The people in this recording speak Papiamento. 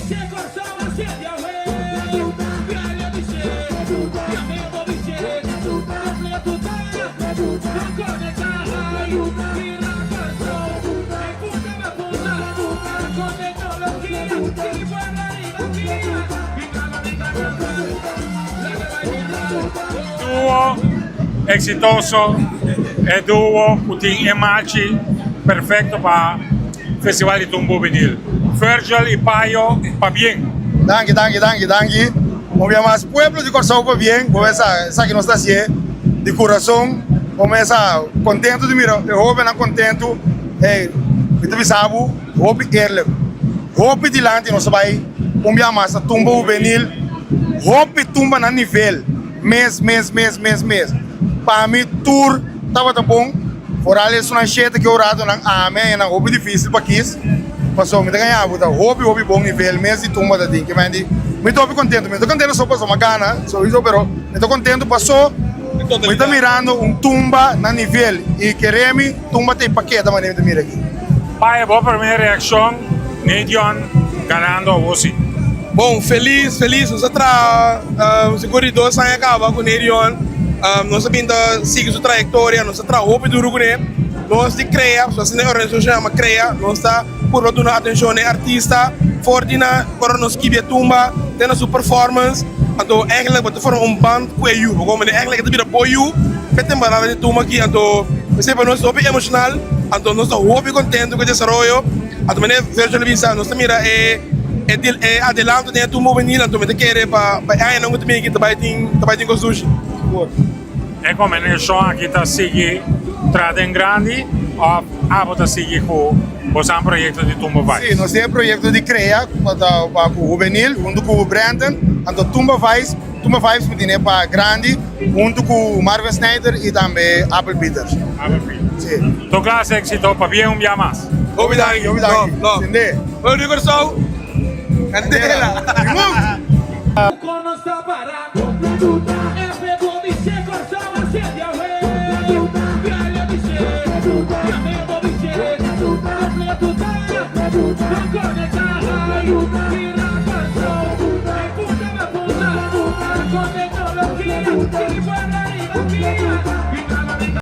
Duo exitoso, e duo cu tin e machi perfecto pa Festival di Tumba Hubenil. Virgil y Payo, pabien! Danki, danki, danki, danki. Un bia mas pueblo di Kòrsou pabien, bo mesa esaki nos ta hasié di kurason, bo mesa kontentu di mira e hóbennan kontentu. Hey, mi ta bisa bo hopi eerlijk, hopi dilanti nos ta bai un bia mas na Tumba Hubenil, hopi tumba na nivel mes, mes, mes, mes, mes. Pa mi tur tabata bon. Foral esunnan shete ke oratonan ami a nan hopi dificil pa kis pasobra mi ta gaña bo ta hopi hopi bon nivel mes di tumba ta tin ke men di mi ta hopi contento mi no ta contento so pasobra mi a gana sowiso pero mi ta contento paso mi ta mirando un tumba na nivel y kere mi tumba ta e paketa manera mi ta mira aki. Pae bo primer reaccion Nedion ganando awor si. Bon felis felis nos a traha sigur di dos aña caba cu Nedion nos a bin ta sigui su trayectoria nos a traha hopi duro cune nos di crea pasobra asina e organisacion yama crea nos ta purba duna atencion na e artista for di na ora nos skibi e tumba te na su performance anto eigenlijk bo ta forma un band cu e yu bo comprende eigenlijk e ta bira bo yu p'e temporada di tumba aki anto esey pa nos hopi emocional anto nos ta hopi contento cu e desaroyo. Anto mene Virgil a bisa, nos ta mira e e adelanto den e tumba hubenil, anto mi ta kere pa pa e añanan ku ta bini aki ta bai tin ta bai tin kos dushi. Sigur. E kombinashon aki ta sigui tra den grandi òf abo ta sigui ku bosan proyekto di Tumba Vibes? Si, nos tin e proyekto di krea ku ta pa ku hubenil huntu ku Brenton, anto Tumba Vibes, Tumba Vibes mi tene pa grandi huntu ku Marvin Snyder i tambe Abel Peters. Abel Peters. Si. Tur klase éksito, pabia un bia mas. Hopi danki. Hopi danki. No, no. Tende. Pueblo di Kòrsou, kandela.